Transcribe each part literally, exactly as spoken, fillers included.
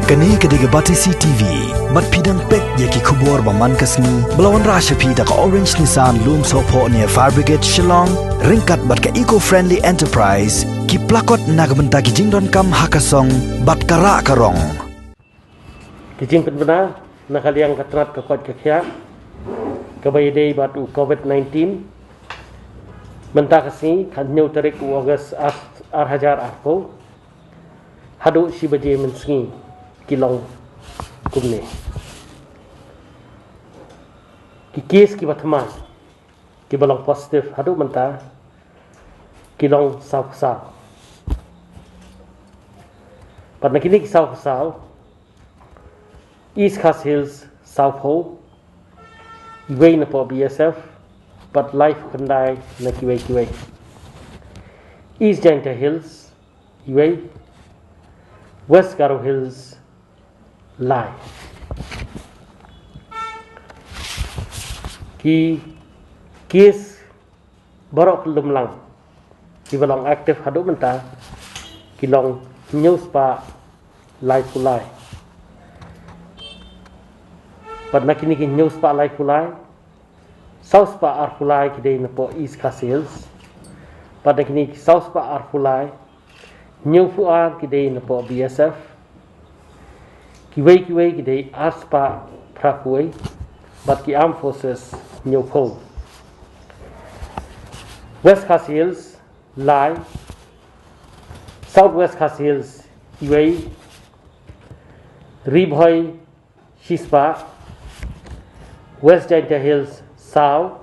Kane ka dei ka Batesi T V. Bad phi dang peit ïa ki khubor ba man ka sngi ba la wanrah sha phi da ka Orange Nissan Lumsohphoh near Fire Brigade Shillong, ryngkat bad ka Eco Friendly Enterprise, ki plakot na ka bynta ki jingdonkam ha ka song bad ka rah ka rong. Ki jingpynbna na ka liang ka tnat ka koit ka khiah kaba ïadei bad u covid nineteen. Mynta ka sngi, ka hynñiew tarik u August ar, ar hajar arphew, haduh shi baje mynsngi, ki long kumne. Ki case kiba thymmai kiba long positive haduh mynta ki long sawphew saw. Bad na kine ki sawphew saw, East Khasi Hills sawphew, iwei napoh B S F, bad laiphew khyndai na kiwei kiwei. East Jaintia Hills iwei, West Garo Hills lai. Ki case baroh kyllum lang kiba long active haduh mynta ki long hynñiew spah laiphew lai. Bad na kine ki hynñiew spah laiphew lai, saw spah arphew lai ki dei napoh East Khasi Hills. Bad na kine ki saw spah arphew lai, hynñiewphew ar ki dei napoh B S F, kiwei kiwei ki dei ar spah phraphew wei, bad ki Armed Forces hynñiewphew. West Khasi Hills lai, South West Khasi Hills iwei, Ri Bhoi shispah, West Jaintia Hills saw,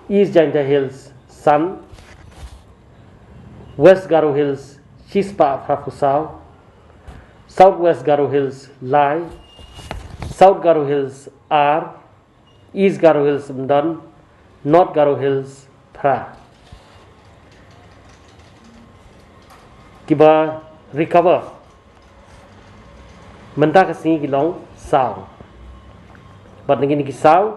East Jaintia Hills san, West Garo Hills shispah phraphew saw, South West Garo Hills lai, South Garo Hills ar, East Garo Hills ym don, North Garo Hills phra. Kiba recover mynta ka sngi ki long saw. Bad na kine ki saw,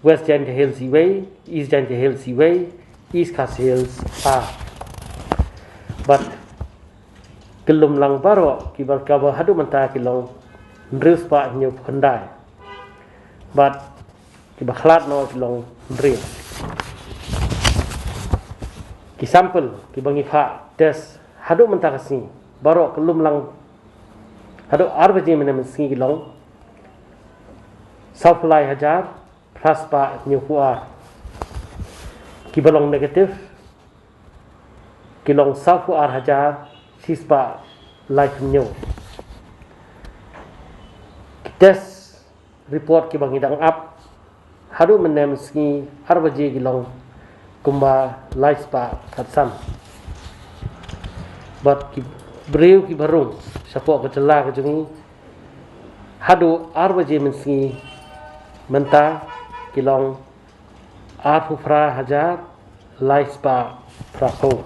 West Jaintia Hills iwei, East Jaintia Hills iwei, East Khasi Hills ar. Bad kyllum lang baroh kiba recover haduh mynta ki long hynriew spah hynñiewphew khyndai. Bad kiba khlad noh ki long hynriew. Ki sample kiba ngi phah test haduh mynta ka sngi, baroh kyllum lang haduh ar baje mynne mynsngi ki long sawphew lai hajar phra spah hynñiewphew ar. Kiba long negative ki long sawphew ar hajar shispah laiphew hynñiew. Ki test report kiba ngi dang ap haduh mynne mynsngi ar baje ki long kumba lai spah khatsan. Bad ki briew kiba rung shapoh ka jylla ka jong ngi haduh ar baje mynsngi mynta ki long arphew phra hajar lai spah phraphew.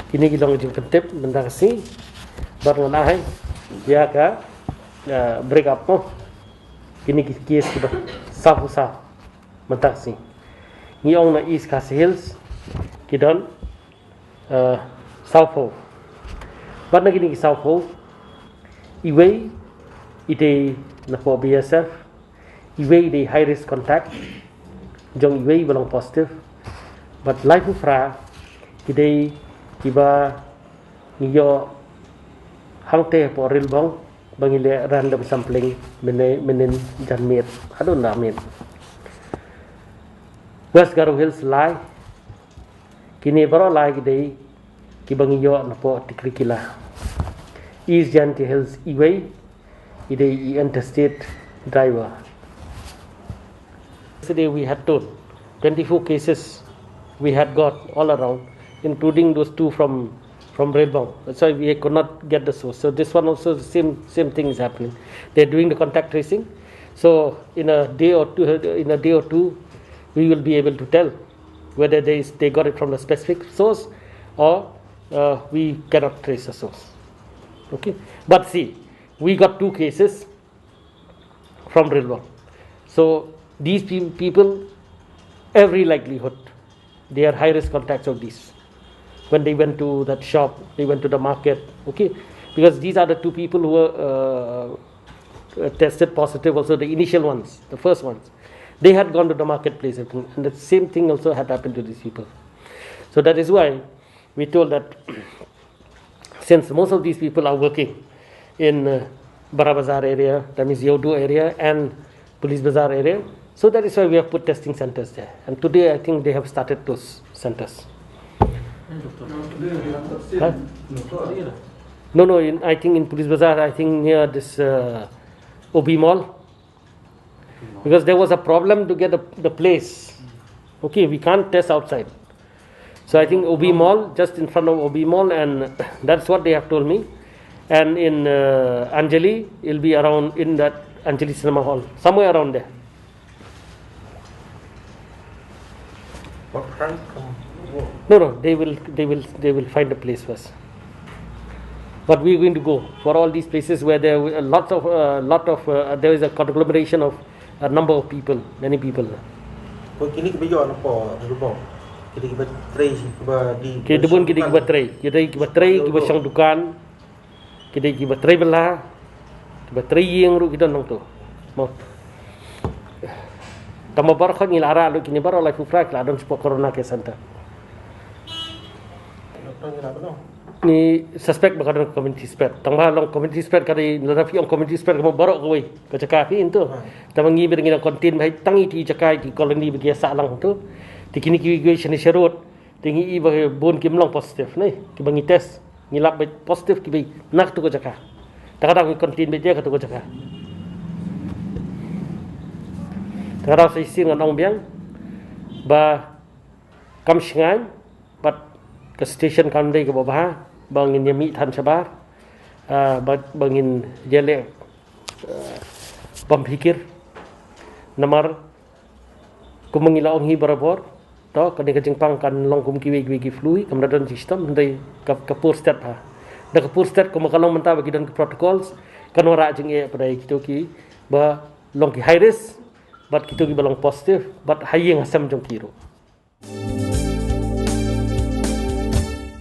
Kine ki long jingpyntip mynta ka sngi. Bad ngan ai ïa ka, eh, break up mo. Kine ki case kiba sawphew saw mynta ka sngi. Ngi ong na East Khasi Hills ki don, eh, sawphew. Bad na kine ki sawphew, iwei i dei napoh B S F, iwei i dei high risk contact jong iwei ba long positive. Bad laiphew phra ki dei kiba ngi ïoh hangtei hapoh Rilbong ba ngi leh random sampling mynne, mynnin janmiet haduh nangmiet. West Garo Hills lai, kine baroh lai ki dei kiba ngi ïoh napoh Tikrikilla. East Jaintia Hills iwei i dei i interstate driver. Yesterday we had told twenty-four cases we had got all around, including those two from, from Rilbong. That's why we could not get the source. So this one also the same, same thing is happening. They're doing the contact tracing. So in a day or two, in a day or two, we will be able to tell whether they, they got it from a specific source or, uh, we cannot trace a source. Okay? But see, we got two cases from Rilbong. So these pe-, people, every likelihood, they are high risk contacts of these. When they went to that shop, they went to the market, okay? Because these are the two people who were uh, uh, tested positive, also the initial ones, the first ones. They had gone to the marketplace, I think, and the same thing also had happened to these people. So that is why we told that since most of these people are working in uh, Bara Bazar area, that means Yeodu area, and Police Bazar area. So that is why we have put testing centers there. And today, I think they have started those centers. Huh? No, no, in, I think in Police Bazar, I think near this uh, O B Mall. Because there was a problem to get the, the place. Okay, we can't test outside. So I think O B Mall, just in front of O B Mall, and that's what they have told me. And in uh, Anjali, it'll be around in that Anjali Cinema Hall, somewhere around there. What time? No, no, they will, they will, they will find a place first. But we're going to go for all these places where there are lots of, uh, lot of, uh, there is a conglomeration of a number of people, many people. Ko kini kiba ïoh na po, na rubo. Kini kiba trei, kiba di. Ki debun kini kiba trei, kini kiba trei, kiba shong dukan, kini kiba trei bela, kiba trei ïing ruh ki don nangtu. Mo. Tama bar khot ngi la rah lut kini bar lai fufra ki la don spot corona care center. Ngi suspect ba ka don community spread. Tang ba long community spread ka dei la fi ong community spread ka mo barok kawei ka jaka fi into. Tama ngi ber ngi na contain ba tang iti jaka iti colony ba ki sa lang tu. Ti kini ki gwe shani sherot. Ti ngi i ba bun ki mlong positive ne ki ba ngi test. Ngi lap ba positive ki ba nak tu ka jaka. Ta ka dang contain ba ka tu ka jaka. Ta ka dang sa isir ngan ong biang ba kam shngain, but ka situation kan dei ka ba bha, ba ngin ïa mih than shabar, ah, ba, ba ngin ïa leh, ah, bam phikir, namar kum ngi la ong hi barabor, to, kane ka jingpang kan long kum kiwei kiwei ki flu, kam da don jingshitom, dei ka, ka pur stet ha. Da ka pur stet kum ka long mynta ba ki don ka protocols, kan wara jing e pada kito ki, ba long ki high risk, but kito ki ba long positive, but ha ïing ha sem jong ki ruh.